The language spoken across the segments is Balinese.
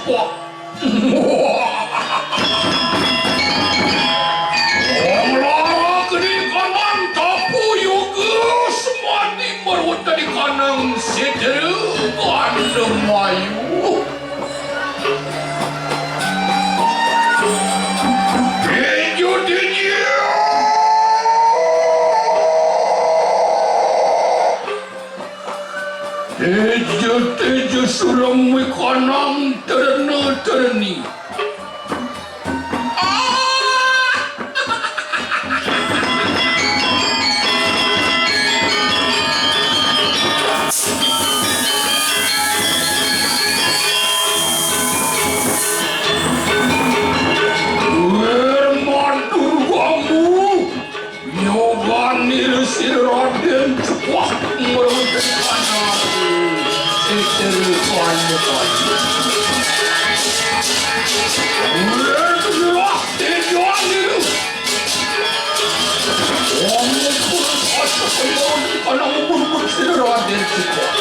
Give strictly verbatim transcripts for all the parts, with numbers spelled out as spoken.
Wong lara geni kanan tapu yoga semadi marwata di kanang sedera Gandamayu. Tinju, tinju. Tinju, tinju, sulem wikanang terena tereni. Wirman Durgamu. Nyoban niru si Raden Cepuak merupakan sisir panutan. Ular sebelah tinjauan niru. Wong pun kacau kacau karena membunuh si Raden Cepuak.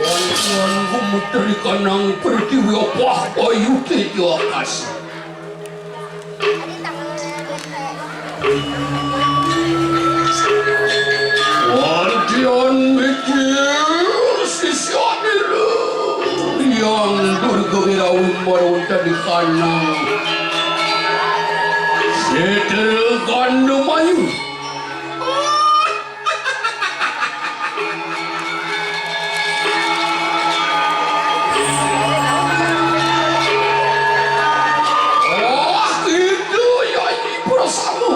Wan, wan, gumuteri kanang pertiwi apah bayu teja kasih. Wantian mikir sisian niru yang bergembira umbar unta di kanang. Setel Gandamayu. Oh, itu ya ini perasamu.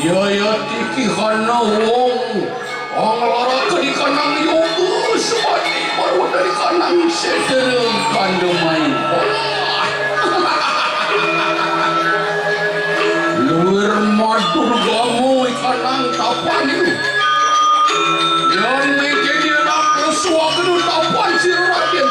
Ya, ya, tiki hana wong. Wong lara ke di kanang yoga semadi baru dari kanang sedera Gandamayu. Wah. Luwir madur gamu ikanang tapan. Yang mikir dia nak lesuak nu tapan si Raden.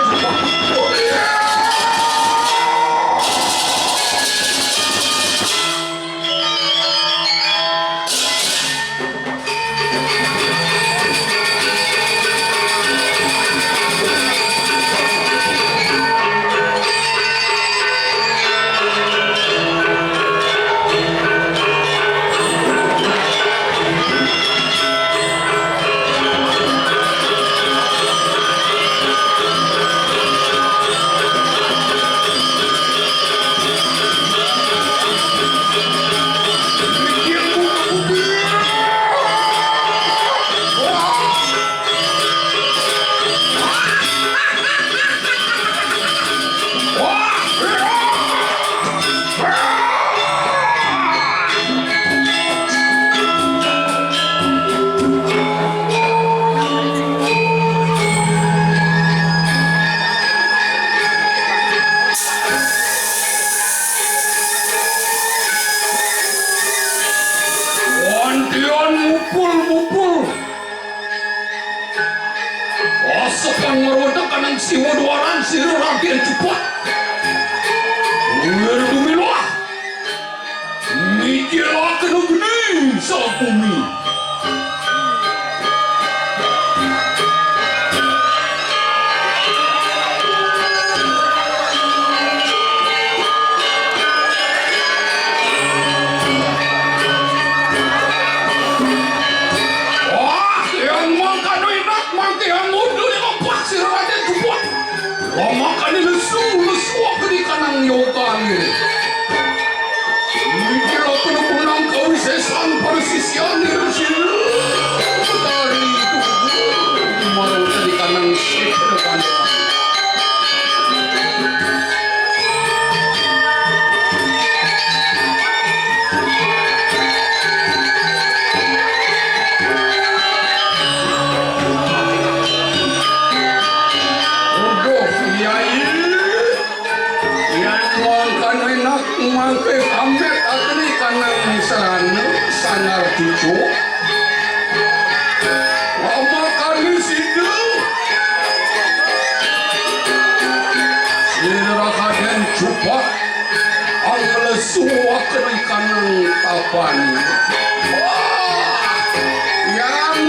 Wantian mupul-mupul. Asa pang maroda kanang siwa duaran sira Raden Cepat. Ulir bumi luah. Mijil akan geni sa bumi. Wah, yang mangkano inak, mangke yang mundur, yang lepas si Raden Cepat. Lamakane lesu, lesu aku di kanang yogane. Mikir aku nepunang kawisesan para sisiane Resi Betari itu. Marang di kanang sik. Aduh, Yai. Supak, ang lesuak ri kanang tapan. Wah, yang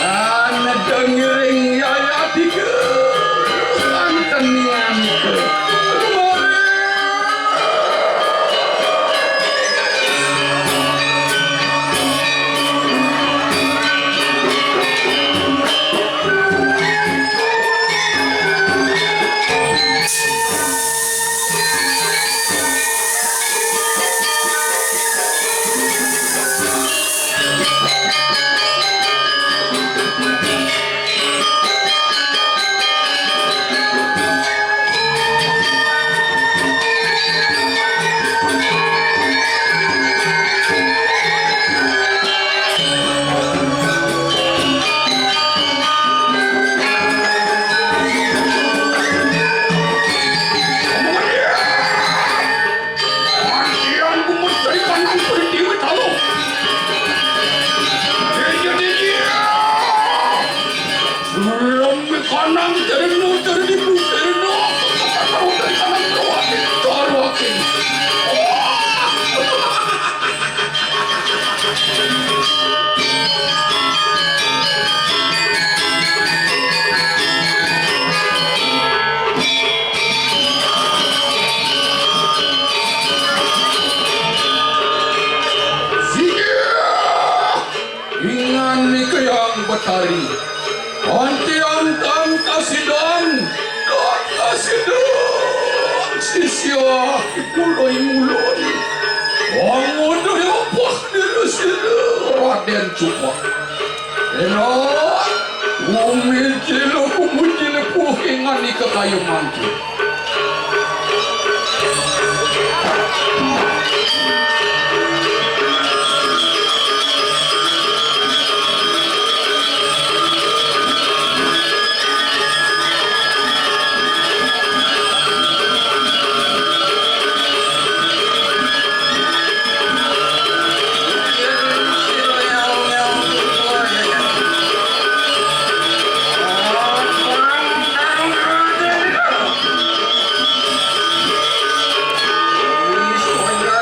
ana dengiring yaya tiga, antenian ke. Pantian ku mesti kanang pertiwi talu. Iya, iya, iya. Lem kanang ternu terdipu ternu. Tahu dari kanang terwakil, terwakil. Ingan ni kayang batari. Anti antang kasidan, dan kasidan. Sisia kuloi mulon. Wangun daya pah diri sila Raden Cupak. Enak, umi cila kumu cila puhingan ni kekayuh mantu.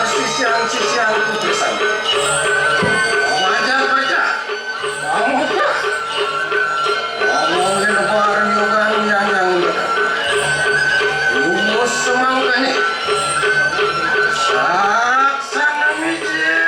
Sisian-sisianku bersama. Baca, baca. Kamu kah? Kamu lebar yogan yang yang benar. Rumus semangkanya. Saksana mijil.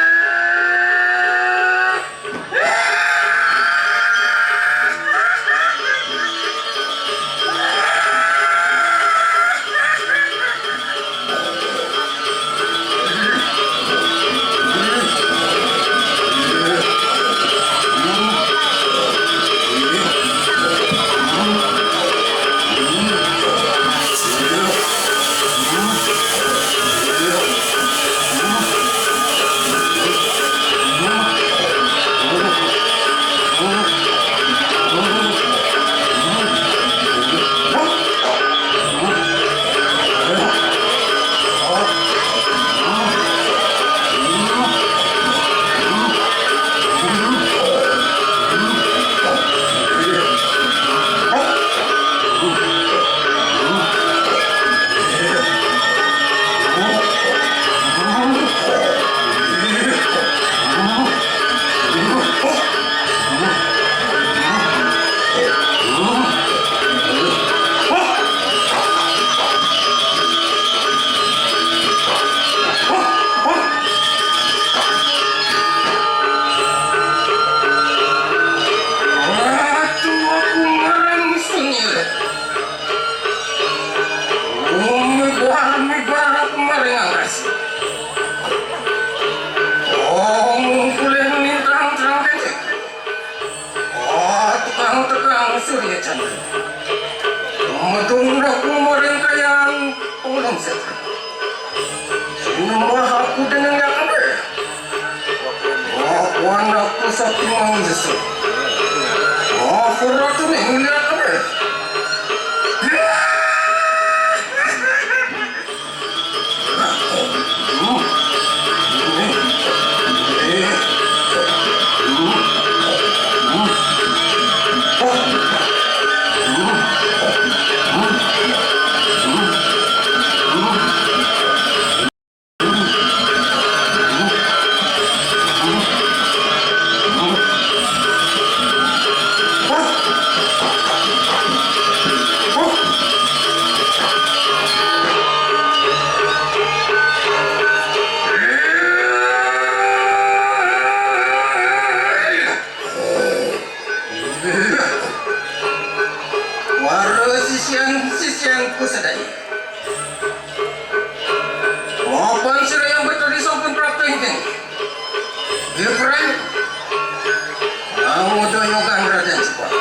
Ratu aku marang sengir. Umi gua, umi gua aku marang angkas. Oh, ngumpulin nih terang-terang kecil. Oh, tukang-tukang Surya Chandra. Medung dah kumarin kayang pengelom setra. Sinembah aku dengan yang ada. Aku anakku satu manusia. Aku ratu nih ngeliat apa? Kusadai. Mapan sira yang betari sampun prapta ingkang. Ibrahim. Namu doyogan Raden Supak.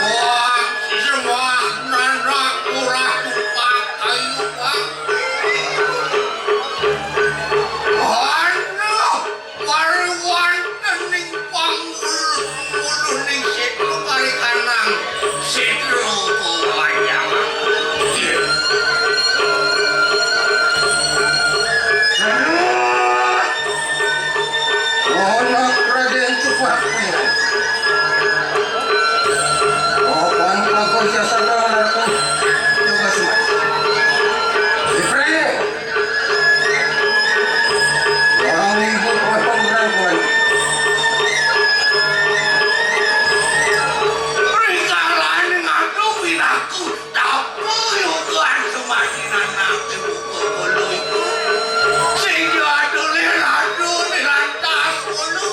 Wah, sing wah, nanak ora tupak kayu, Pak. Aduh, mari wonten ning panggul-, nguluning Setu kali kanang Setu Kowayang. Anak Raden Supak. Papan bagus jasa kang lakon. Coba semat. Ibrahim. Wong ibu kue pemberangkuan. Rikalaning adu winaku. Tapu yuga sumasinan nabi buka kolo iku. Sing yo adole radu nilantas kolo.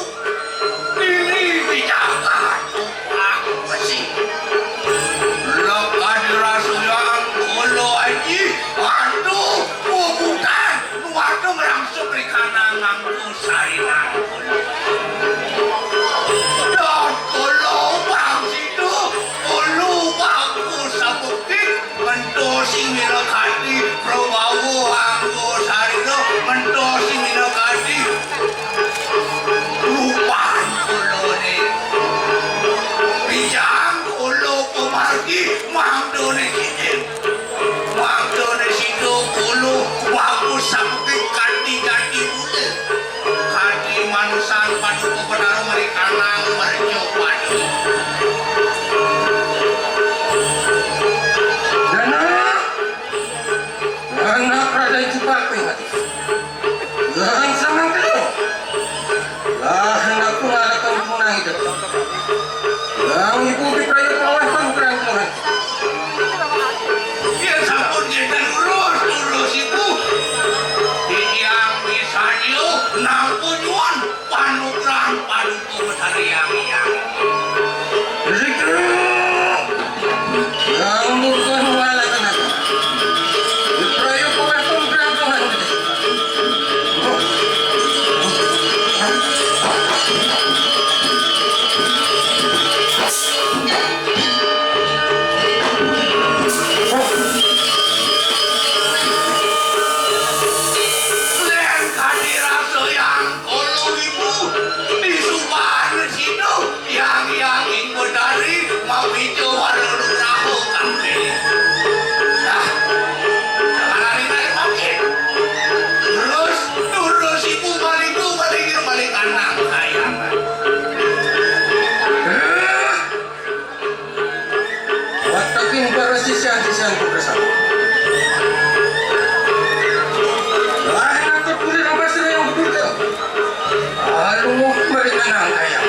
Dini dijagat tupak besi. Lek adirasuyang kolo aji. Aduh, bubutan. Nuwatu ngrangsung rikana nganggo sarinan kolo. Don kolo bang situ, kolo bangku sabukti, mentosi minakadi, prabawa anggo sarira, mentosi minakadi, rupan kolone. Bijang kolo pamargi, mangdone sidin. Mangdane sida kula bagus sampun kanthi jati mula. Kanthi manusan paduka petara merikanang merja padi. Dana, anak Raden Cupak pingati. Lan samangkelo. Lah, anakku ngalaken punang itu. Yang ibu diprayu kalah pangkuran Tuhan. Yen sampun ngenten lurus, lurus ibu. Titiang misalnya nampu nyuwun panugrahan paduka betari yang yang. Rikru. Yang murka nuwalaken aku. Diprayu kuwah tumrap Tuhan. Len kadi rasa yang kolo ibu, di subahana sida. Yang-yang ing betari, mawija wara nugraha kabeh. Nah, lari-lari mangkin. Terus, terus ibu maliku, malinggir, maling kanang kayangan. Watekin para sisyan-sisyanku bersama. Lain aku kulit apa sira yang betul. Aluh, mereka nangkaya.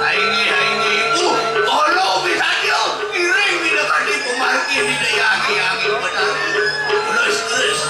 Aini, aini, ibu, tolong bisa dia, kiring minakadi pemargi, minayagi, angin benar. Terus, terus.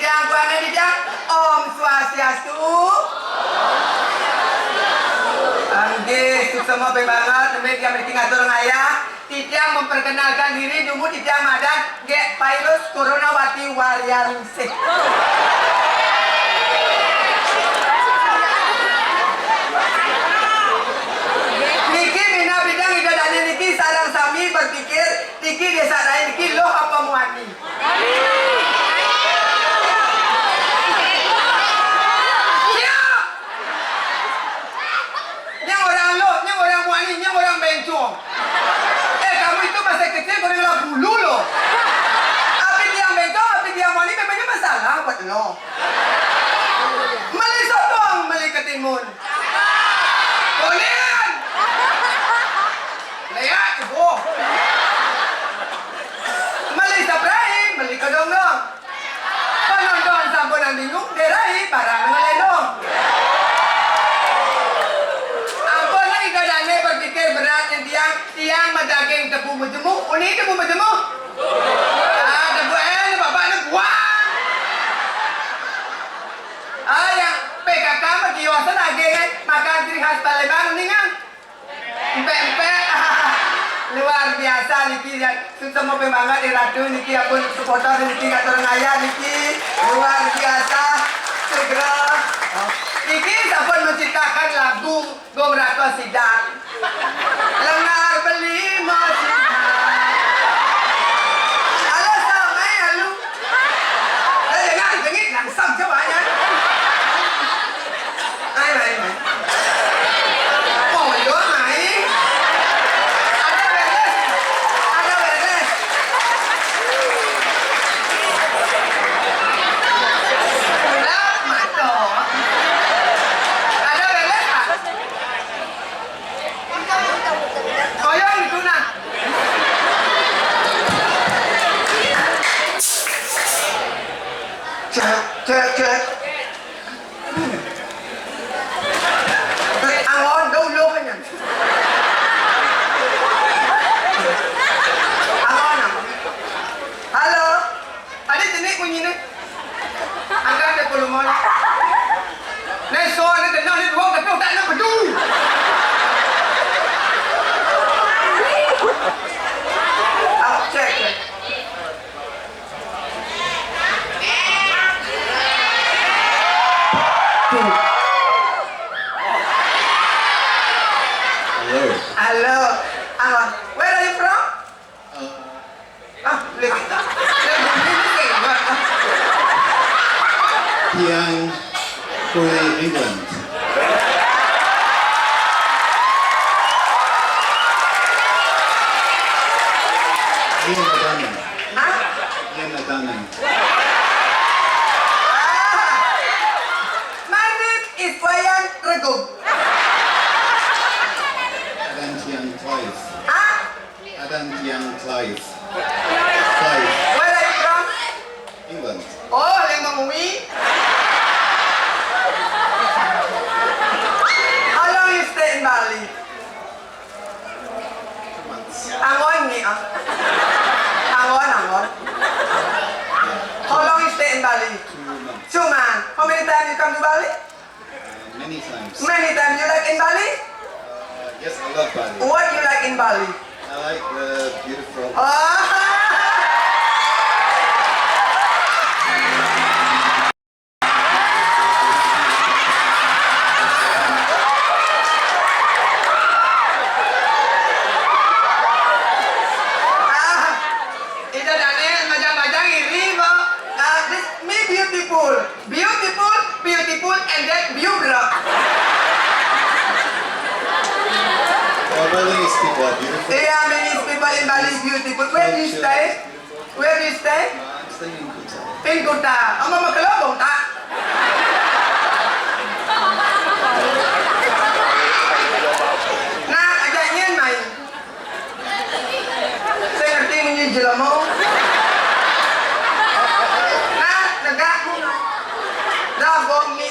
Titiang, kuana titiang. Om Swastiastu. Inggih, suksma banget, nembé tiang mriki ngatur ngayah. Titiang memperkenalkan diri, dumun titiang madan nggih virus coronawati varian C. Niki minab Ida dané niki sareng sami berpikir, niki désa rai niki luh apa muani? Siap! Nyang orang luh, nyang orang muani, nyang orang bencong. Eh, kamu itu masih kecil, kau udah bulu loh. Api tiang bencong, api tiang muani, memangnya masalah buat lo. Meli sotong, meli ketimun. Kunin. Lihat, ibu. Meli saprai, meli kedong-dong. Penonton sampunan bingung, dérai barang ngeléndong. Ampun, Ida dané berpikir berat, tiang, tiang madaging tebu majemu, uni tebu majemu. Ah, tebu, eh, bapak ni buang. Ah, yang P K K mah kiosna daging, eh, makan ciri khas Palembang, mendingan. Empék-empék. Luar biasa niki ya. Suksma banget, Ratu niki, ampun, supporter niki ngatur ngayah niki. Luar biasa. Segera. Niki sampun menciptakan lagu Gong Ratos Sidang. Lengar beli masih. Halo, Sam, hai, halo. Eh, jangan, jengit, langsam coba ya. Hai, hai, hai. Oh, iya, hai. Ada beres. Ada beres. Lah, mato. Ada beres, Pak? Koyong itu nah. Cek, cek, cek. Eh, angon, dulu kan. Angon, angon. Halo. Adi jenik bunyi ni. Angkat dia puluh mon. Ni so ni dengar ni dua betul tak nak bedu. Ah, cek, cek. Hello. Hello. Ah, where are you from? Uh, Ah, boleh kita. Tiang kui England. Ian Adani. Hah? Ian Adani. Ah, my name is Wayan Regum. Adan Tiang Clive. Hah? Adan Tiang Clive. Clive. Where are you from? England. Oh, Lembang Uwi. How long you stay in Bali? Two months. Angon ni, ah. Angon, angon. How long you stay in Bali? Two months. Two months. How many times you come to Bali? Uh, many times. Many times. You like in Bali? Uh, yes, I love Bali. What you like in Bali? I like the beautiful. Oh. Ah, ida dané majang-majang iri, Mbok. Ah, this me beautiful. Beautiful, beautiful, and then beautiful. All Balinese people are beautiful. Yeah, Balinese people in Bali beautiful. Where do you stay? Where do you stay? I'm staying in Kuta. In Kuta. Ama makelobong tak? Nah, ajak nyen main. Saya ngerti munyi jelema. Nah, negak. Dah, bom ni.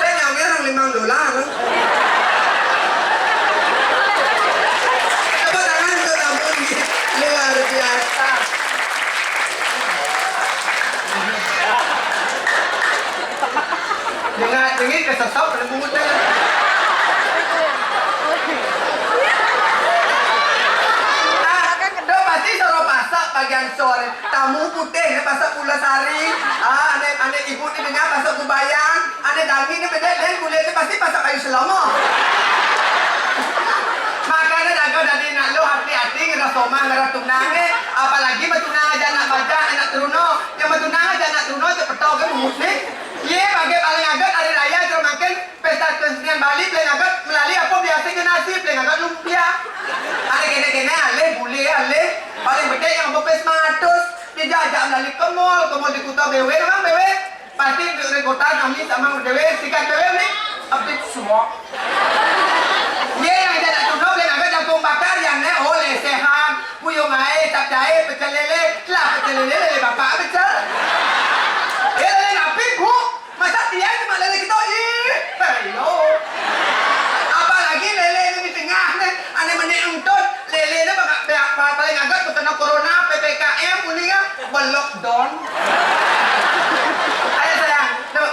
Saya nyawir orang limang dolar. Tepuk tangan untuk Tambun. Luar biasa. Sore, tamu putih ni pasal pula sari. Ah, ane, ane ibu ni dengar pasal kubayang. Ane dangi ni beda lain kulit ni pasti pasal kayu selama. Makanya jaga dadi nak lu hati-hati ngerah somah ngerah tunang eh. Apalagi betunang aja anak bajang, anak teruno. Yang betunang aja anak teruno cepeto ke bungut ni. Ye, bagi paling agak hari raya ceramakin. Pesta kesenian Bali paling agak melalui apa biasa ke nasi, paling agak lumpia. Ada kena-kena alih, boleh alih. Paling gede yang bepes matus. Tidak ajak melalui ke mall, ke mall di Kuta B W, memang B W. Pasti untuk rekotan kami sama B W, sikat B W ni. Update semua. Ye yang jadi tunuk, paling agak jagung bakar, yang ni, oh, lesehan, puyung air, cap jahe, pecel lele, lah pecel lele, lele bapak pecel. Ye, lele napi, bu? Masa dia cuma lele kita, ih, hello. Apalagi lele ni di tengah ni, ane menik entut, lele ni baka-, ba-, ba-, paling agak terkena corona, P P K M, uni ya, be-lockdown. Ayo sayang, tu.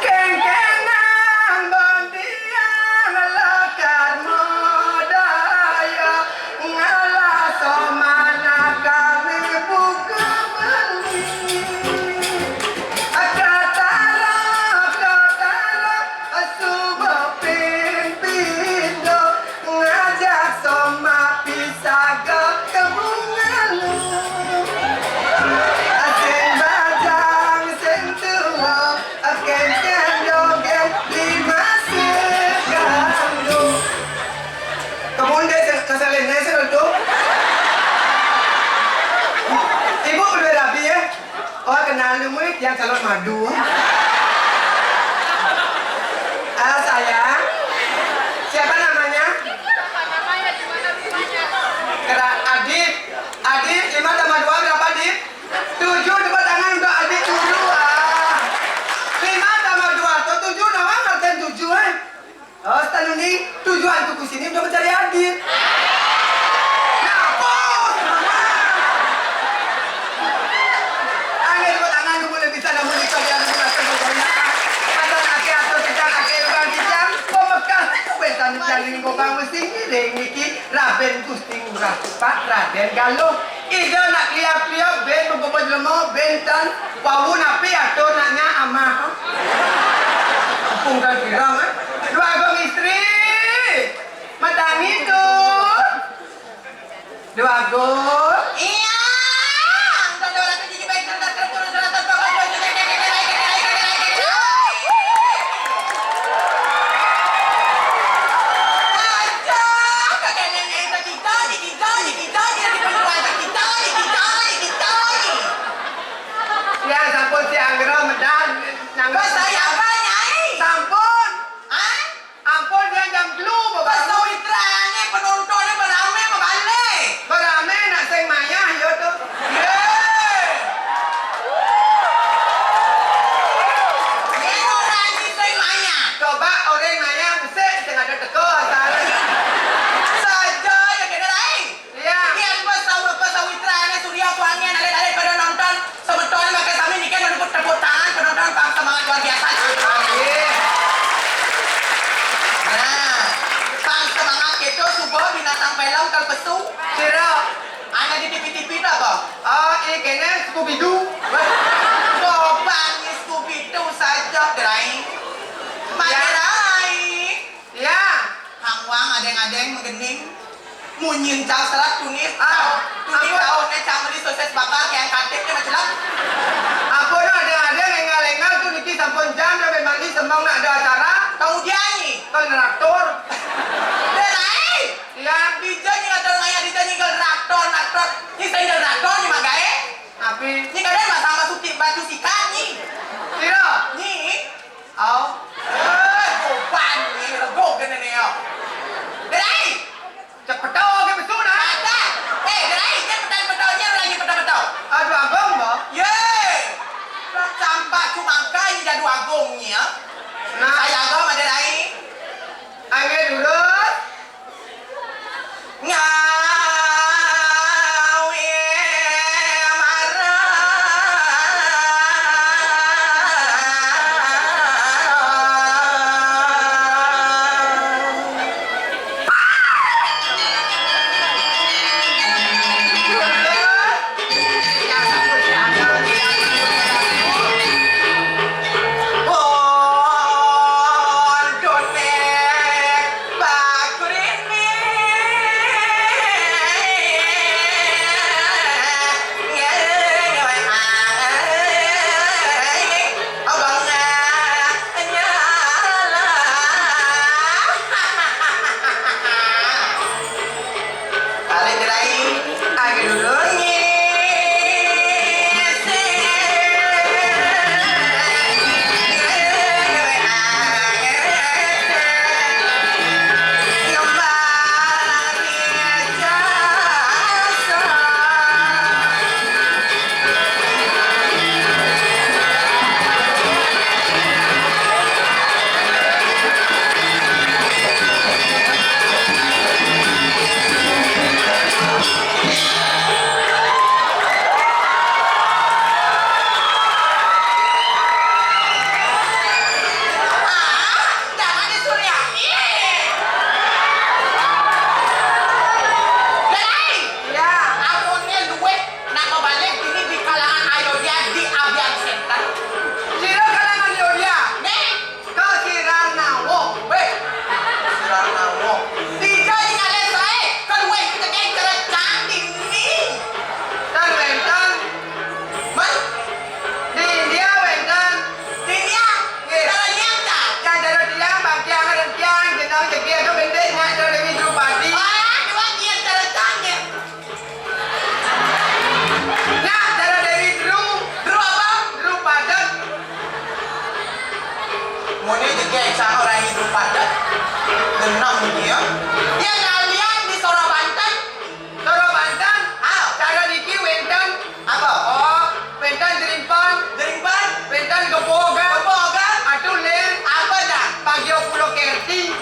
Kengkengan bondiang lekar modaya, ngalaso manakane buka meni. Katara, katara, suba ping pindo, ngajak soma pisaga kebungalu. Sing bajang, sing tuo, kengkeng joget lima sekanggo. Kemudian saya kesalin, saya sih tu. Ibu berdua rapi ya? Oh, kenal lu, Muid, yang calon madu. Ah, sayang. Siapa namanya? Kera Adit. Adit, lima tambah dua berapa, Dit? Tujuh, tepuk tangan untuk Adit dulu. Ah. Lima tambah dua atau tujuh, nama ngerti tujuh, eh? Oh, setanu ni tujuan ku sini untuk mencari Adit. Napa? Angin buat tangan dulu lebih sana muni kalian menggunakan pokoknya. Kata laki atau tidak laki bang kijang, pemekas, kubetan mencari ngobang mesti ngiring niki, raben Gusti Ngurah Tupak, Raden Galuh. Ida nak kliap-kliap, ben begobo jelema, ben tan wau napi atur nak nya amah. Empung tan kirang, eh. Dua Agung istri. Matangi tu. Dua Agung. Iya. Entah ada orang kerja di baik, entah kerja, entah kerja, entah kerja. Ya, sampun si Anggra medal nang. Kok saya apa, Nyai? Sampun. Hah? Ampun, dia jam telu, Bapak. Pesawitrane penontonnya berame, berbalik. Berame nak sing mayah, ya, tu. Ye. Ini orang ni sing mayah. Coba orang mayah, mesti sing ada teko asal. Saja ya kena lain. Iya. Iya, pas tahu, pas tahu Itra, ini Surya, suaminya, narik-narik pada nonton. Sebetulnya pakai sami ni kan ada tepuk tangan, penonton pang semangat luar biasa. Iya. Nah, pang semangat itu subuh binatang film terpesu. Sira. Anak di T V T V tu apa? Oh, ini kena Scooby-Doo. Coba ni Scooby-Doo saja, Gerai. Iya. Gerai. Iya. Hang wang adeng-adeng menggening. Munyin cau serat tunis. Ah, cau tunis ampun. Cau ne cau beli sosis bakar kayak katik ne macelak. Ampun, adeng-adeng engal-engal tu niki sampun jam sampai mandi sembang nak ada acara. Kamu dia ni. Kan traktor. Dia naik. Iya. Dija ni ada ngaya dija ni generator, traktor. Ni saya generator ni mak gae. Tapi ni kadang masalah sutik batu sikat ni. Kira. Ni. Au. Eh, kopan ni, rego kena ni, au. Gerai! Cak petau ke besu nah. Ada. Eh, Gerai, cak petau-petau ni, lagi petau-petau. Aduh, abang, bah. Ye. Sampak cumangka ni jadu agung ni, ya. Nah. Saya agama Gerai. Angin lurus. Ngawi marang. Ini kayak sama orang hidup padat. Genah ini ya. Yang kalian di Sora Banten. Sora Banten? Ah, cara niki wénten apa? Oh, wénten Jerimpang. Jerimpang? Wénten Gebogan. Gebogan? Atuh lén. Apa dah? Bagio Pulo Kerti.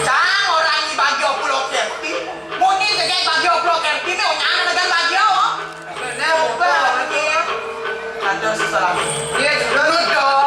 Cang orang ini Bagio Pulo Kerti. Muni gede Bagio Pulo Kerti nih, orang negara Bagio. Nah, apa lagi ya? Ada sesuatu. Iya, dulu dong.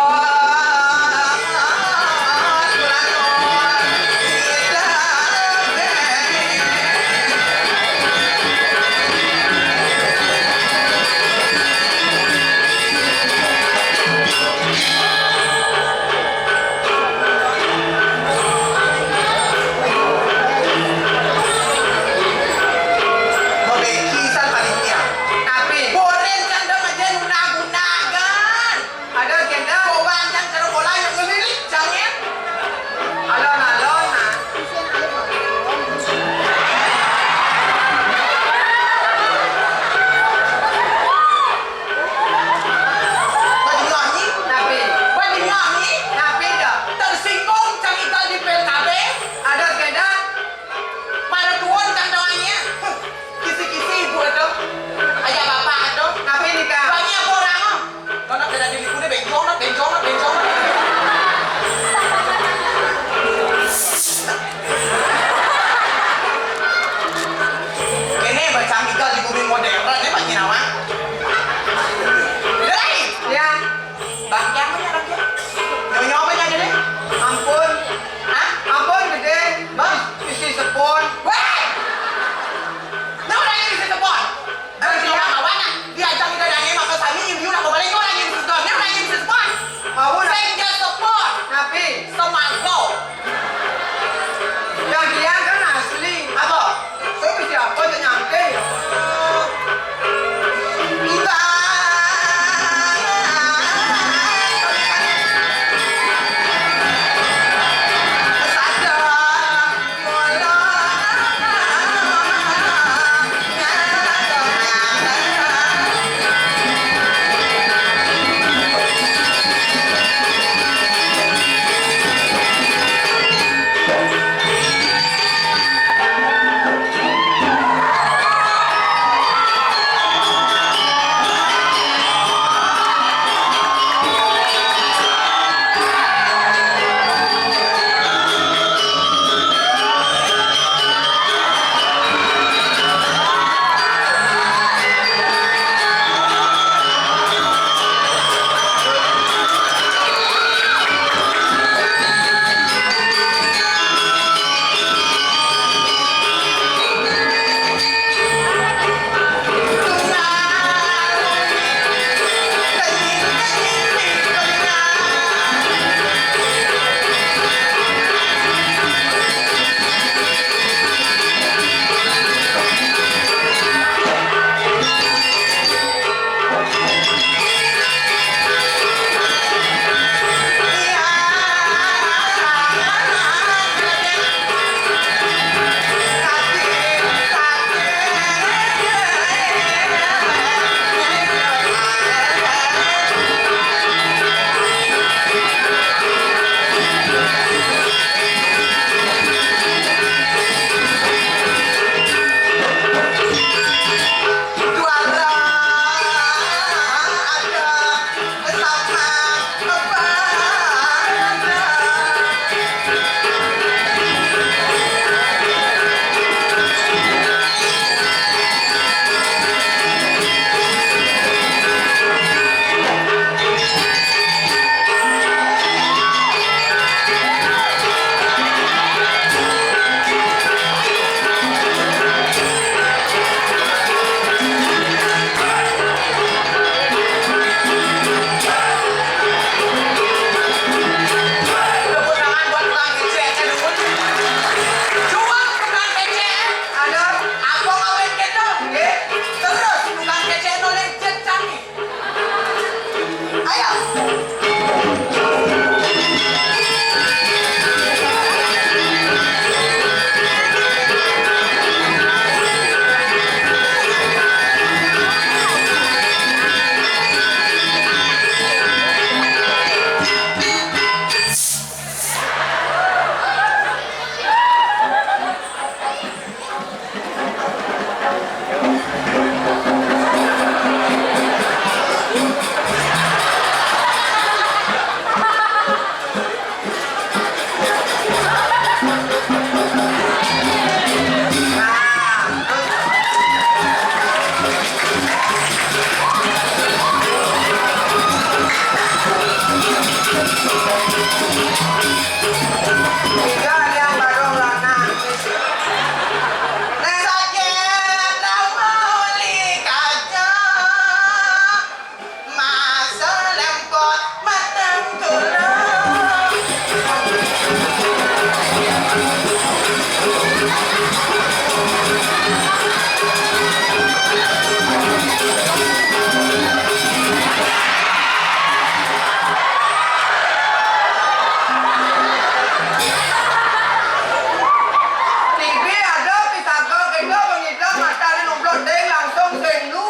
Mimpi ada pisaga kita mengidap mata ni nomplok deng langsung sing nu.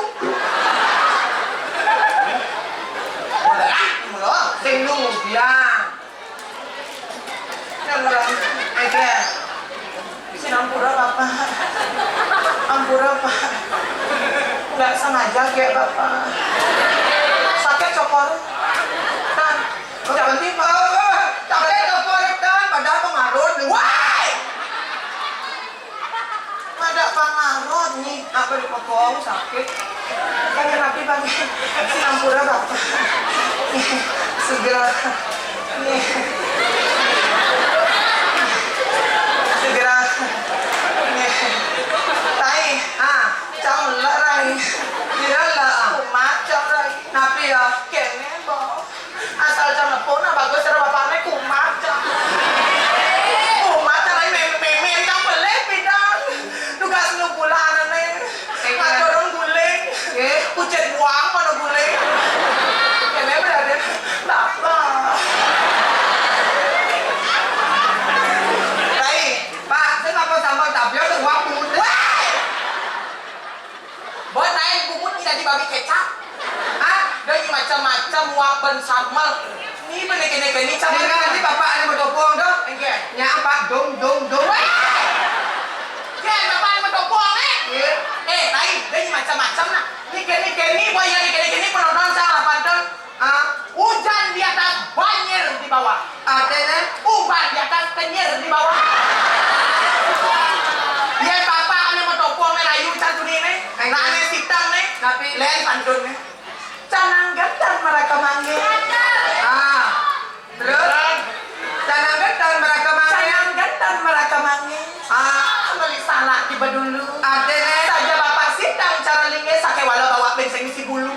Sing nu, ya. Yang orang, eh, Sinampura, Bapak. Ampura, Pak. Nggak sengaja, ya, Bapak. Sakit cokor. Nah, jangan tiba. Sakit cokor, kan? Padahal pengaruh. Wah! Pada pengaruh, nih. Apa dipotong? Sakit. Pakai napi, pakai sinampura, Bapak. Segera. Segera. Rai, ah, cang lek, Rai. Kira lah, ah. Kumat, cang, Rai. Napi ya? Kene, Bo. Asal cang nepuk, nah, bagus, cara bapakne kumat, cang. Kumat, Rai, mem-, memen, cang, pelih, bidang. Tugas nu bulanane. Ngadorong guling. Nggih. Pucet buang mana guling. Kene berarti. Bapak. Rai, Pak, sing apa sambal tapi ada uang bungut. Wah! Buat lain bungut tidak dibabi kecap. Ah, dari macam-macam uang ben sambal. Ni bene kene kene cak. Dengar nanti bapak ada mau topong tu. Enggak. Nya apa? Dong, dong, dong. Weh! Ya, bapak ada mau topong, eh? Iya. Eh, lain. Dia ni macam-macam nak. Ni kene kene, boy, yang ni kene kene penonton saya lapan ton. Ah, hujan di atas, banjir di bawah. Artinya? Uban di atas, kenyir di bawah. Ya, bapak ada mau topong, eh, layu cak tu ni, ni. Enggak. Nak, ni sitang, ni. Tapi lain pantun, ni. Canang gandang mereka manggil. Ah. Terus? Canang gandang mereka manggil. Canang gandang mereka manggil. Ah. Beli salak tiba dulu. Ada, eh? Saja bapak sitang cara linggis, sake wala bawa bengseng isi bulu.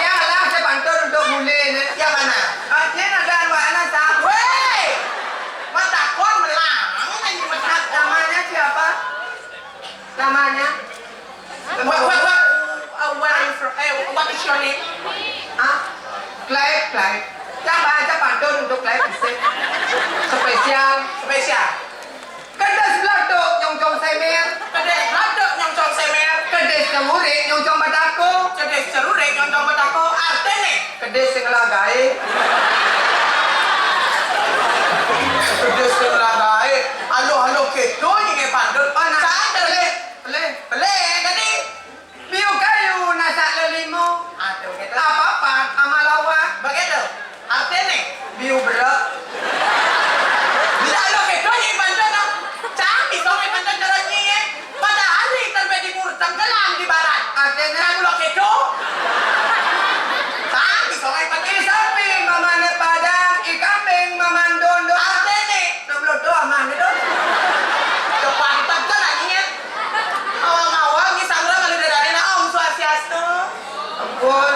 Ya lah, saya pantun untuk bule ni. Yang mana? Ah, ni ada anak-anak sah. Weh! Matakon melang, ini matak. Namanya siapa? Namanya? What, what, what, uh, where are you from? Eh, what is your name? Ah, Clive, Clive. Tambah aja pantun untuk Clive, bisa. Spesial. Spesial. Kedis bladuk nyongcong semer. Kedis bladuk nyongcong semer. Kedis cemurik nyongcong batako. Kedis cerurik nyongcong batako. Artine? Kedis sing ngelah gae. Kedis sing ngelah gae. Aluh, aluh, kedo nyinge pantun. Oh, nah. Cak, pelih. Pelih. Pelih, jadi. Biu kayu nasak lelimo. Aduh, gitu. Apa-apa, ama lawak. Begitu. Artine? Biu berek. Bila lo kedo nyinge pantun, no. Cak, bisa nyinge pantun cara nyinge. Matahari terbit timur, tenggelam di barat. Artine? Nah, kalau kedo. Cak, bisa nyinge pantun. I sapi mamane padang, i kambing maman dondo. Artine? Belum doa mah gitu. Kepantek kan anjingnya. Awang-awang ni sangra malu dadane nak Om Swastiastu. Ampun.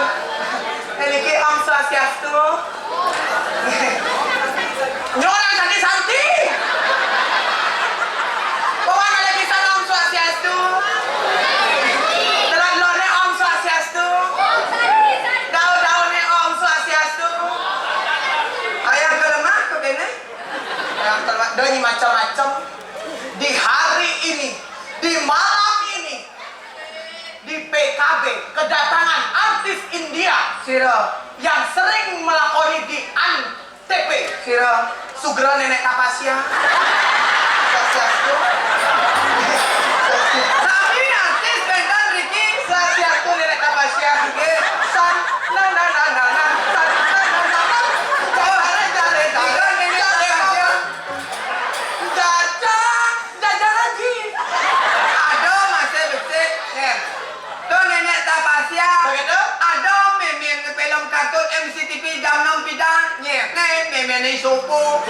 Niki Om Swastiastu. Nyoran santi-santi. Pawan ada pisan Om Swastiastu. Telat lore Om Swastiastu. Daun-daune Om Swastiastu. Ayah ke lemah ke kene? Yang terma-, dan macam-macam. Di hari ini, di malam ini, di P K B, kedatangan artis India. Sira. Yang sering melakoni di Antv. Sira. Sugra Nenek Tapasya. Swastiastu. Sami artis bentan Ricky. Swastiastu Nenek Tapasya. Nggih. San, na, na, na, na, na. San, na, na, na, na. Jare, jare, jare, jare. Jajang, jajang lagi. Ada masih becik. Nih. Tu Nenek Tapasya. Begitu? Ada mimin film kartun M C T V jam enam pidang. Nih. Nih, mimin ni sopo.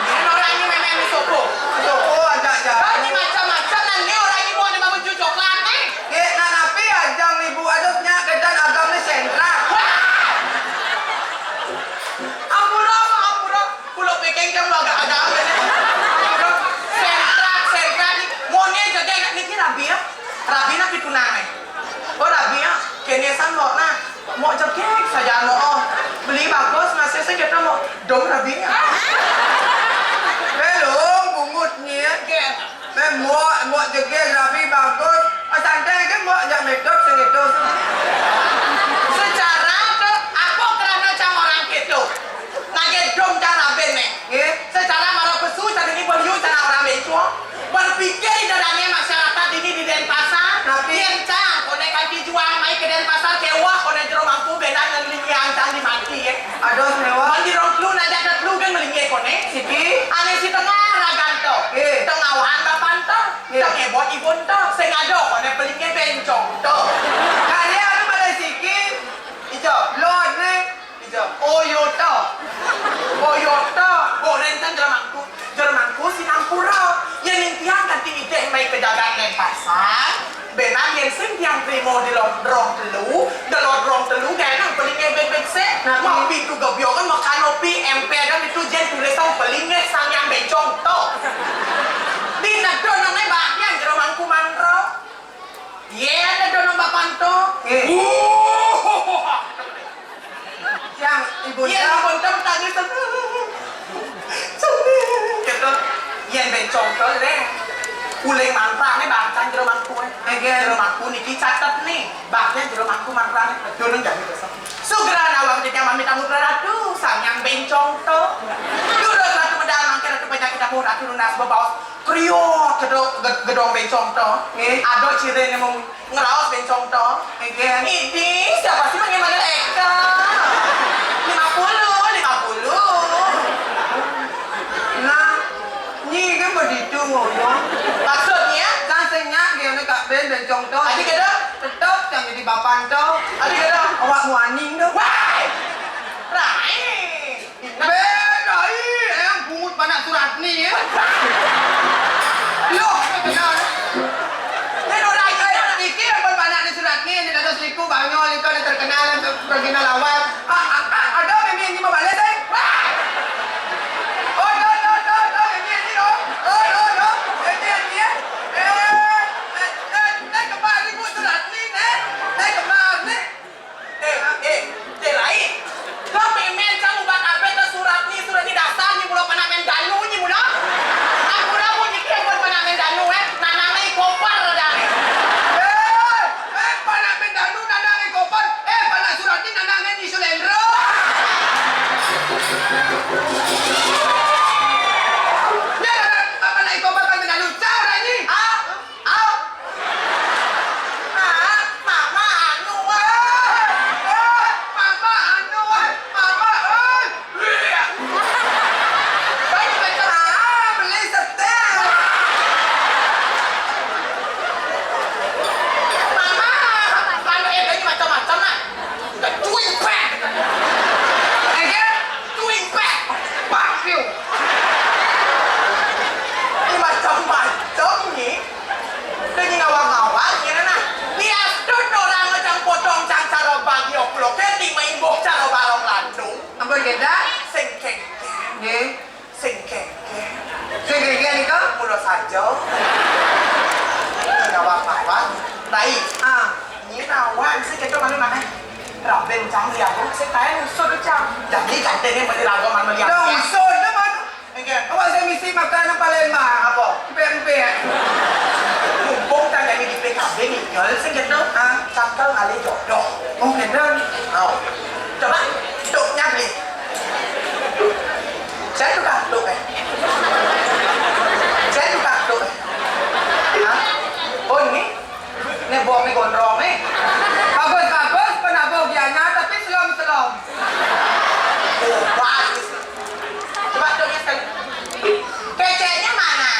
Ini orang ini mimin ni sopo. Sopo aja, aja. Kau ni macam-macam, nanti orang ini mau ada baju coklat ni. Nih, nak napi aja ibu ada punya kedan agam ni sentra. Wah! Ampura, ampura. Pulau Peking kan agak-agak. Ampura. Rabi nah pitunang ai. Oh, rabi ah, kéné san mbok nah. Mbok jegég saja mbok. Oh, beli bagus, masih sing kéto mbok. Dom rabi ah. Belum bungut nyé. Gén. Mbok, mbok jegég rabi bagus. Ah, santai gén mbok, jak médot sing itu. Secara to, apa kerana cang orang kéto? Nagih dom cang rabin né. Nggih. Secara mara pesu, cang ini beliau cang orang bencong. Berpikir ida dané masyarakat ini di Denpasar. Napi? Yén cang koné kanti juang mai ka Denpasar, kéweh koné jero mangku bénan ngelinggih cang di mati, ya. Aduh, méwah. Mandi rong telu, najak da telu kan ngelinggih koné. Siki? Ané si tengah ragan to. Nggih. Tengah wan bapan to. Nggih. Tengah bot ibun to. Sing ada koné pelinggih bencong to. Kali anu pada siki. Ijo. Lot né. Ija, Oyota. Oyota. Goreng kan jero mangku. Jero mangku Sinampura. Yén ning tiang kanti idéh mai ka jagat Denpasar. Bénan yén sing tiang trima di lot rong telu, di lot rong telu, gaya nang pelinggih bébék sé. Napi? Mau pintu gebyongan, mau kanopi, emper dan itu jén tulisan pelinggih Sang Hyang Bencong to. Di nedo nang né bagian jero mangku manro. Yén ada nang bapanto. Eh. Uh. Yang ibu. Yén ta- Ibu tam tangis. Kéto. Yén bencong to deh. Uling mantra né bangsan jero mangku, eh. Oke. Jero mangku niki catet né. Baknya jero mangku mantra né. Durung jadi besok. Sugra nawang jejak mami tamu Ratu, Sang Hyang Bencong to. Durus Ratu medal mangké Ratu banyak tamu Ratu nunas bebaos. Kriot gedong, ged-, gedong bencong to. Nggih. Ado ciriné mung ngraos bencong to. Nggih. Idi, siapa sih manggil-manggil Eka? Lima puluh, lima puluh. Nah, nyi kan begitu ngono. Maksudnya? Kan sing nyak nggih, Kak Ben bencong to. Adi gedong? Tetep yang jadi bapan to. Adi gedong? Awak muaning to. Wah! Rai! Bé, dai, yang bungut panak Suratni, ya. Loh, benar. Ini orang ini, orang ini, yang panak di Suratni, ini ada seliku, bangol, itu ada terkenal, terkenal awal. Ah, ah, ah, ada Mimi ini mau balik, eh? Wah! Oh, no, no, no, no, Mimi ini, oh. Oh, no, no, Mimi ini, ya. Eh, eh, eh, eh, kembali, Bu Suratni, eh. Eh, kembali. Eh, eh, Dek Lai. Lo mémén cang ubat abet lo Suratni, Suratni dasar nyi mula panak mén danu nyi mula. Aku ramu niki buat panak mén danu, eh. Nanang ni koper dah. Eh, eh, panak mén danu, nanang ni koper. Eh, panak Suratni, nanang ni Sulendro. Ya, nanang, panak ni koper, panak mén danu. Cau, Rani. Ah. Au! Ah, mama anu, woi. Woi, mama anu, woi. Mama, woi. Woi, macam ah, beli setel. Mama, anu, eh, ini macam-macam, nak. Udah cuy, pek. Eh, dia? Cuy, pek. Pak, piu. Ini macam-macam, ni. Dadi ngawang-ngawang ngéné nah. Diastun orang cang potong cang cara bagi pulo kéti maimbuh cara barong lantung. Ampun, Géda. Sing kéngkén. Nggih. Sing kéngkén. Sing kéngkén nika? Mula saja. Ngawang-ngawang. Baik. Ah. Ini nawang sing kéto malu makan. Raben cang liaku sing kaé usut cang. Jadi gantengné meli raga man meli. Dah usut dah man. Nggih. Awak sing misi makan Palembang. Apa? Empek-empek. Mumpung tang kami di P K B ninggal sing kéto. Ah, cangkel ngalih jodoh. Oh, kéto. Oh. Coba tuknya beli. Saya tukang tuk, eh. Saya tukang tuk, eh. Hah? Oh, ini? Né boh mé gondrong né. Bagus-bagus, penabuh gianyar, tapi selom-selom. Oh, bagus. Coba dong ya sekali. Keceknya mana?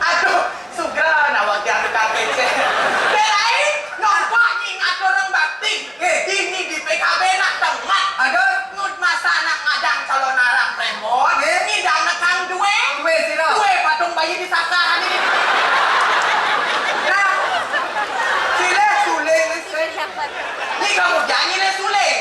Aduh, sugra nawang tiang tukang kecek. Belai, nampak nyi ngatur orang bakti. Eh, ini di P K B nak tengah. Aduh. Ngut masa anak ngadang calon arang prémbon, eh? Ngidang nekang dué. Dué sira. Dué patung bayi di sakar ini. Nah, silih suling. Ni kamu janji lé suling.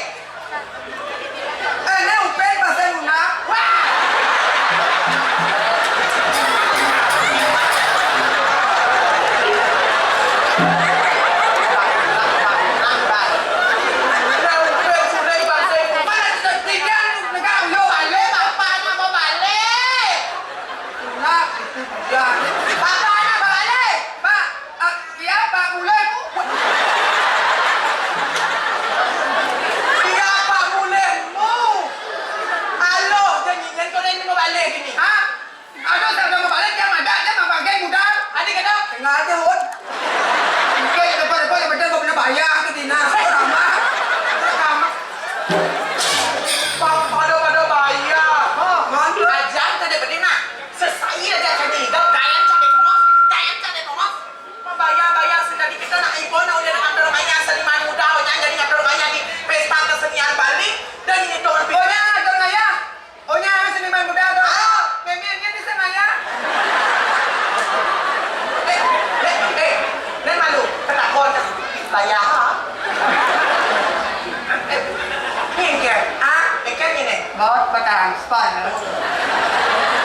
Bos, bertransfer.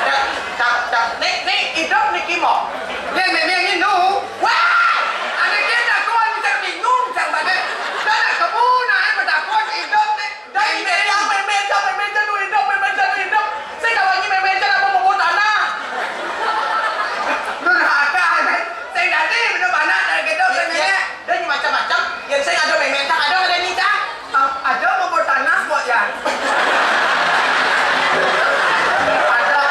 Dah, dah, dah. Ni, ni, hidup ni kimo. Ni, ni, ni, ni, nu. Wah! Anak kita tuan macam bingung, macam mana. Dah nak kebun, nak, eh, bertakun hidup ni. Dah, ini dah, main-main dah, main-main dah, nu hidup, main-main dah, nu hidup. Saya kawan ni main-main dah, nak bawa tanah. Durhaka, eh. Saya dah ni, belum anak, dah gedor, saya nenek. Dah ni macam-macam. Yang saya ada main-main, tak ada, ada ni, tak? Ah, ada bubur tanah buat ya? Ada.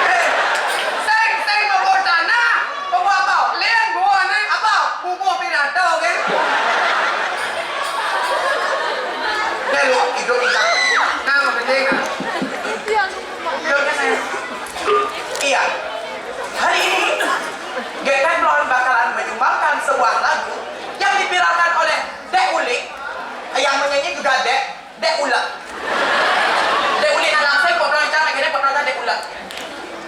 Eh, seng, seng bubur tanah. Bubur apa? Lain buah ni apa? Bubur pidato kan? Dah lu, hidup ni tak. Nama penting ah? Iya. Hari ini, Gek Teflon bakalan menyumbangkan sebuah lagu yang diviralkan oleh Dek Ulik, yang menyanyi juga Dek, Dek Ulek. Dek Ulik nak langsung, pokoknya jangan kena pokoknya Dek Ulek.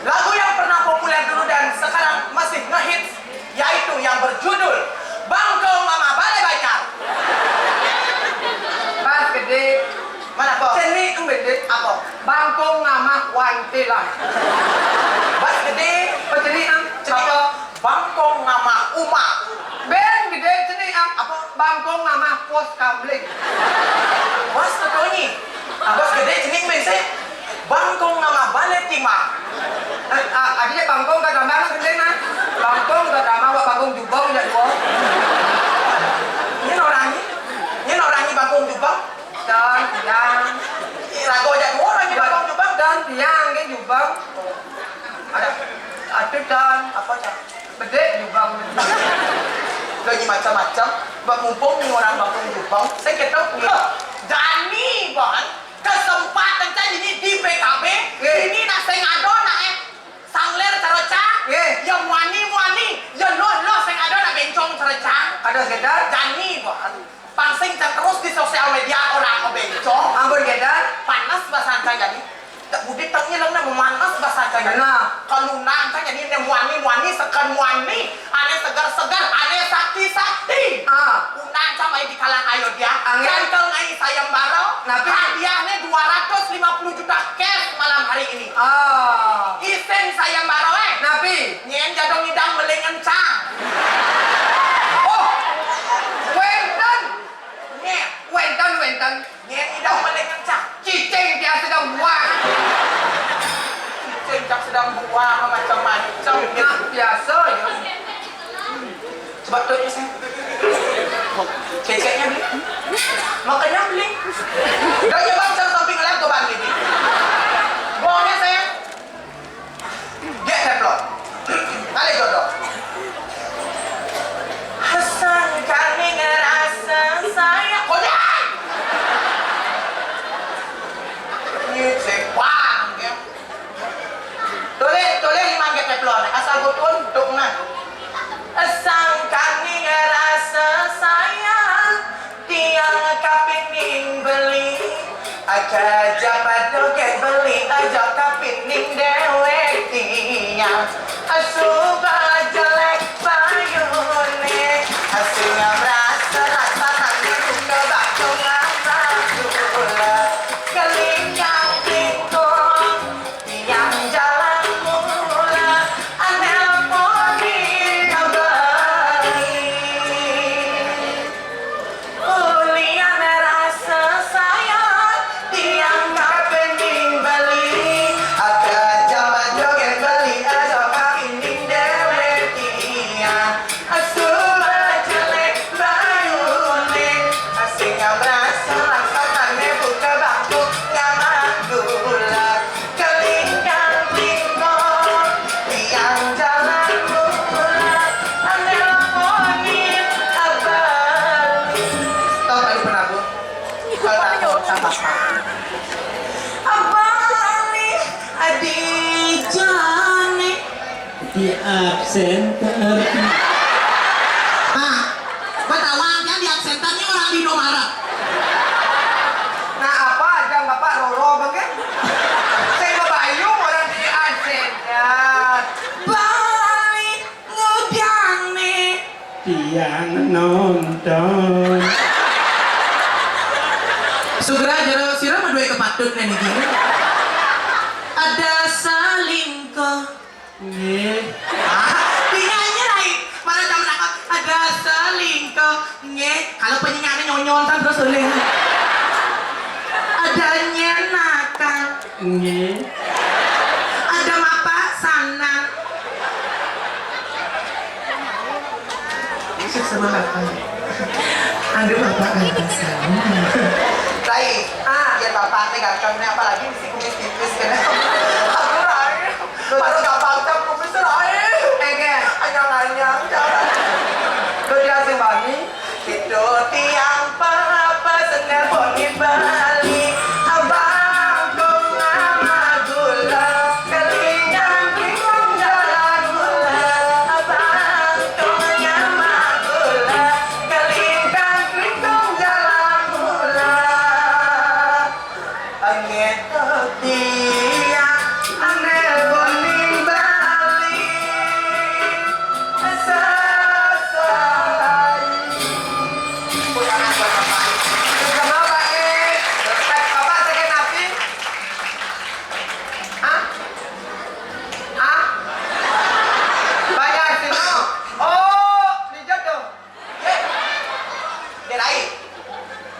Lagu yang pernah populer dulu dan sekarang masih ngehits, yaitu yang berjudul Bangkong Mama Balai Banjar. Bas gede. Mana, Bos? Cenik embedit. Apa? Bangkong ngamah wantilan. Bas gede. Apa cenik, am? Cenik. Apa? Bangkong ngamah uma. Ben gede cenik, am. Apa? Bangkong ngamah pos kamling. Bos tetonyi. Bos gede cenik ben sih. Bangkong ngamah balai timah. Eh, ah, artinya bangkong gak tambah, gede nah. Bangkong gak tambah, wak bangkong jubong, ya, dua. Ini orang ini. Ini orang ini bangkong jubong. Dan tiang. Lagu aja dua orang di bawah jubang. Dan tiang ke jubang. Ada. Ada dan apa, Cak? Bedek jubang. Lagi macam-macam. Bak mumpung ni orang bangkong jubang. Saya kata, "Hah, Dani, Bon. Kesempatan saya ini di P K B. Eh. Ini nak saya ngado nak, eh. Sangler cara cak. Eh. Ya muani, muani. Ya loh, loh, saya ngado nak bencong cara cak." Ada sekedar. Dani, Bon. Pansing cang terus di sosial media orang ngebencong. Ampun, Gedan. Panas basan cang jadi. Tak budi tang ilang na memanas basan cang jadi. Nah. Kalau nang cang jadi ne muani, muani, sekan muani. Ane segar, segar, ane sakti, sakti. Ah. Unang cang mai di kalang ayo dia. Angin. Jantel ngai sayembara. Napi? Hadiahnya dua ratus lima puluh juta cash malam hari ini. Ah. Isen sayembara, eh. Napi? Nyen jadong idang meling encang. Oh, wenten. Nyen. Wenten, wenten. Nyen idang meling encang. Cicing biasa dah buang. Cicing tak sedang buang macam-macam. Nah, biasa ya. Sebab tu je saya. Ceceknya beli. Makanya beli. Dah ya bang, saya samping lagi tu bang ni. Bohongnya saya. Dia teflon. Ada jodoh. Sangkani ngerasa sayang. Konyol. Ini cek bang, ya. Tulis, tulis lima G teflon. Asal gutun, duk nah. Sangkani ngerasa sayang. Tiang kapining beli, aja japat doget beli, aja kapining dewek tiang. Asuba jelek bayune, asuba merasa rasa nanti buka bakso ngamah gula. Kelingkang lingkong, tiang jalan mula, anel poni kabali. Ulian rasa sayang, tiang kapening beli. Aka jaman joget beli, aja kapining dewek tiang. Asuba jelek bayune, asing merasa langsatane buka bangku ngamah gula. Kelingkang lingkong, tiang jalan mula, ane lakoni abang. Stop, aduh, penabur. Kalau tak, tak apa-apa. Abang ni, adi jani. Di absen terarti. Pak, betawa kan di absentan ni orang di Indomaret. Nah, apa aja Bapak Roro bang kan? Saya bayung orang di absentan. Baik, ngudang nih. Tiang nonton. Sugra jero sira mah duwe kepatut niki. Ada selingkuh. Nggih. Ah, dinyanyi lagi. Malah jam nangkep. Ada selingkuh. Nggih. Kalau penyanyi nyonyon kan terus oleh. Ada nyenakan. Nggih. Ada mapak sanan. Sama bapak. Aduh, bapak atas kamu. Rai, ah, biar bapak teh ganteng nih, apalagi mesti kumis tipis kan. Aduh, Rai. Baru gampang jam kumis, Rai. Enggak. Anyang-anyang, jangan. Lo dia sing bani. Itu tiang papa sendal poni bali. Abang kong ama gula. Kelingan kingkong jalan mula. Abang kong ama gula. Kelingan kingkong jalan mula. Angin tiang, angin boning bali. Sasai. Tepuk tangan buat Bapak. Kenapa, eh? Bapak sakit hati? Hah? Hah? Banyak sih, no? Oh, dijodoh. Nggih. Nggih, Rai.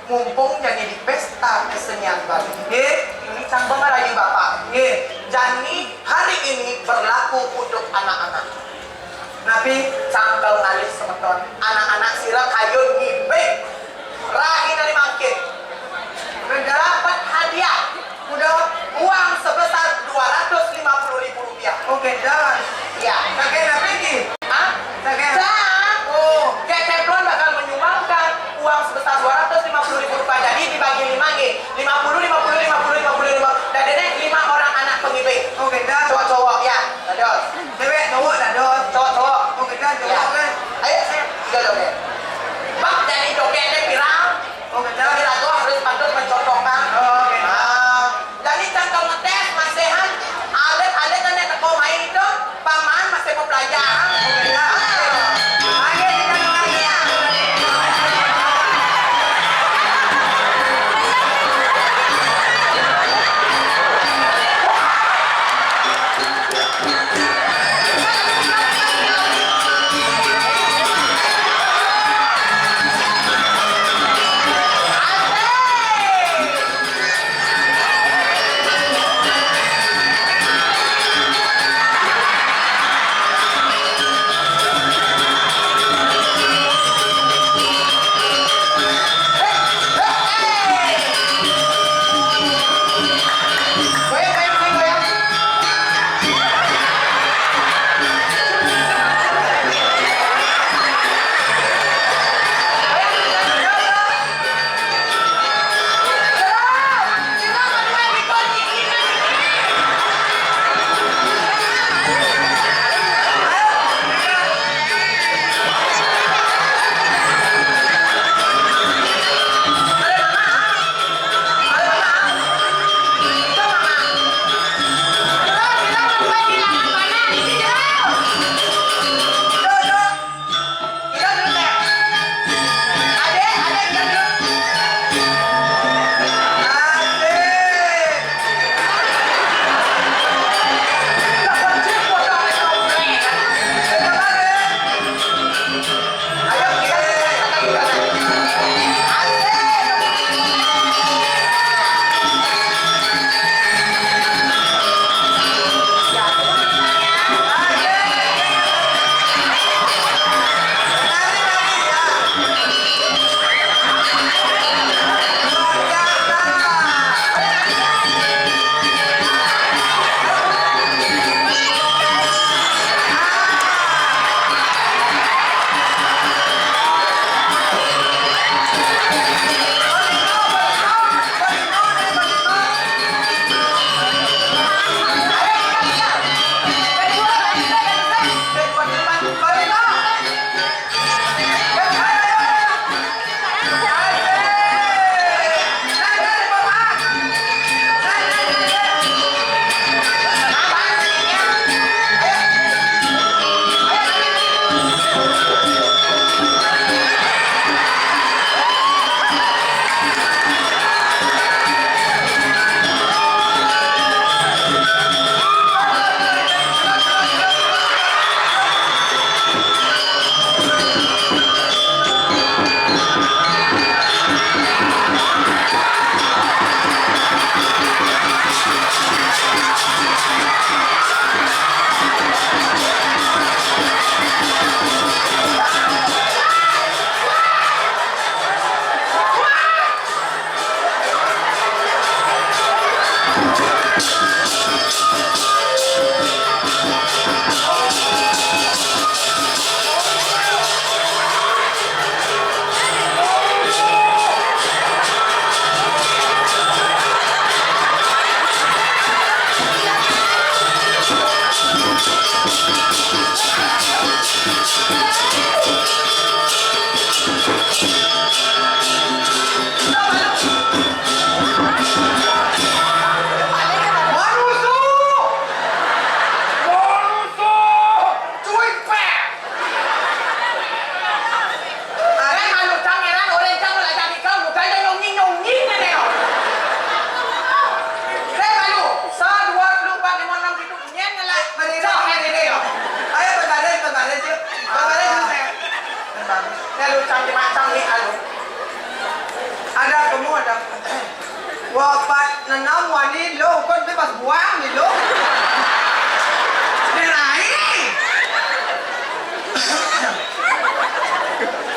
Mumpung jani di pesta kesenian Bali. Nggih. Ini cang ngerayu Bapak. Nggih. Jani hari ini berlaku untuk anak-anak. Napi? Cang kal ngalih semeton. Anak-anak sira kayun ngibing. Rahina mangkin. Dapat hadiah. Udah uang sebesar dua ratus lima puluh ribu rupiah. Oke, dah. Ya. Kakek napi ki? Hah? Kakek. Dah. Oh. Kakek Tuan bakal menyumbangkan uang sebesar dua ratus lima puluh ribu rupiah. Jadi dibagi lima nggih. Lima puluh, lima puluh, lima puluh, lima puluh, lima puluh. Dan ini lima orang anak pengibing. Oke, dah. Cowok-cowok ya. Dados. Cewek, cowok, dados. Cowok-cowok. Oke, dah, cowok ya. Kan. Ayo, saya. Tiga joget. Bak dari joget. Wah, pat nenem wani lo, kon pe pas buang ni lo. Berai.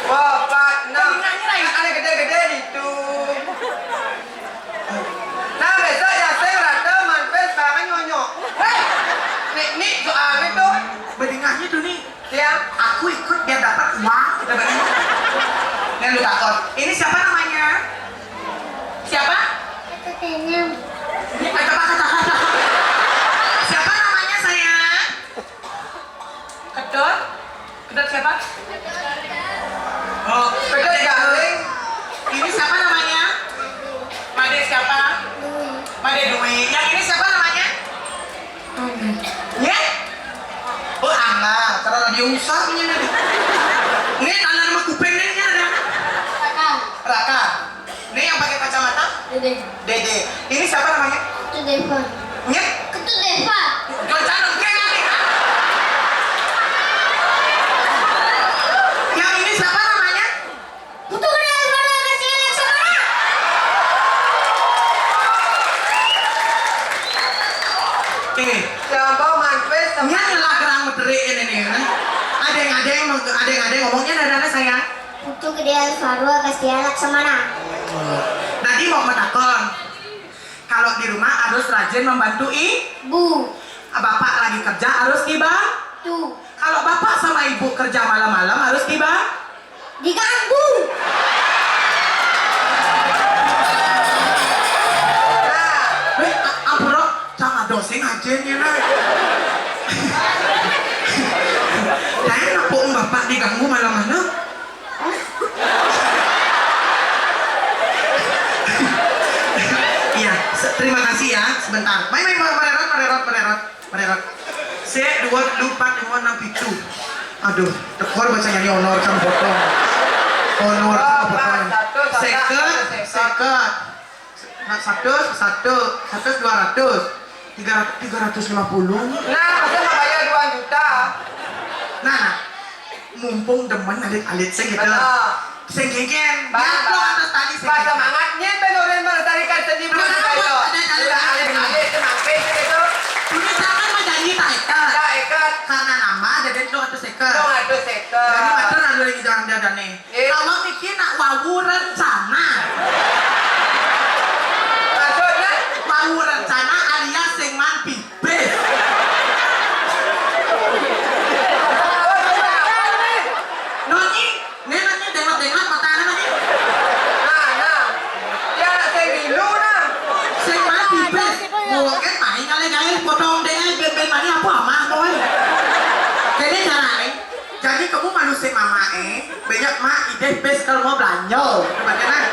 Wah, pat nenem. Ini nyanyi lagi. Ada gede-gede itu. Nah, besok ya saya rata manfaat sekarang nyonyok. Hei, nih, nih soalnya tuh. Bedingannya tuh nih. Siap. Aku ikut biar dapat uang, gitu kan. Yang lu takut. Ini siapa namanya? Siapa? Itu senyum. Ini ada apa kata-kata? Siapa namanya, sayang? Kedot? Kedot siapa? Oh, Kedot Galing. Ini siapa namanya? Made siapa? Made Dwi. Yang ini siapa namanya? Ya? Oh, Angga, karena dia usah punya nih. Ini tanah nama kuping nih, ini ada. Raka. Raka. Ini yang pakai kacamata? Dede. Dede. Ini siapa namanya? Itu Deva. Nyet. Itu Deva. Jangan, jangan, oke, nanti. Yang ini siapa namanya? Putu Gede Alvaro Garcia Laksamana. Eh, siapa manfaat sama nyat ngelah kerang mederik ini nih, kan? Ada yang, ada yang, ada yang, ada yang ngomongnya, ada, ada, sayang. Putu Gede Alvaro Garcia Laksamana. Nanti mau metakon. Kalau di rumah harus rajin membantu ibu. Bapak lagi kerja harus dibantu. Kalau bapak sama ibu kerja malam-malam harus dibantu. Diganggu. Weh, a-, ampura, jangan dosing aja nih, Rek. Saya nepuk bapak diganggu malam-malam. Iya, se-, terima kasih ya. Sebentar. Mai, mai, mai, mererot, mererot, mererot. Mereka, sik, dua, telu, pat, lima, enam, pitu. Aduh, tekor baca nyanyi honor kan potong. Honor kan potong. Seket, seket. Nah, satu, satu, satu, dua ratus. Tiga ratus, tiga ratus lima puluh. Nah, masa nggak bayar dua juta? Nah, nah. Mumpung demen alit-alit sing gitu. Betul. Sing genggen. Bang, nyamplung bang. Atas tali sing pas genggen. Semangat, nyén ben orang melestarikan seni budaya. Kenapa ada tali? Udah alit-alit, sing mampir gitu. Ini jangan menjanji tak ikat. Tak ikat. Karena nama ada ben dua ratus seket. Dua ratus seket. Jadi matur lalu lagi jangan dia dane. Eh. Kalau mikir nak wau rencana. Maksudnya? Wau rencana alias sing man pipis. Nonyi, nih nonyi dengot-dengot matanya nonyi. Nah, nah. Ya, sing dulu, nah. Sing man pipis. Mungkin main kali, guys. Potong deh, ben-ben mani apa amah, boy? Jadi caranya, jadi kamu malu sing mama, eh. Banyak mak idéh bis kalau mau belanja. Bagaimana?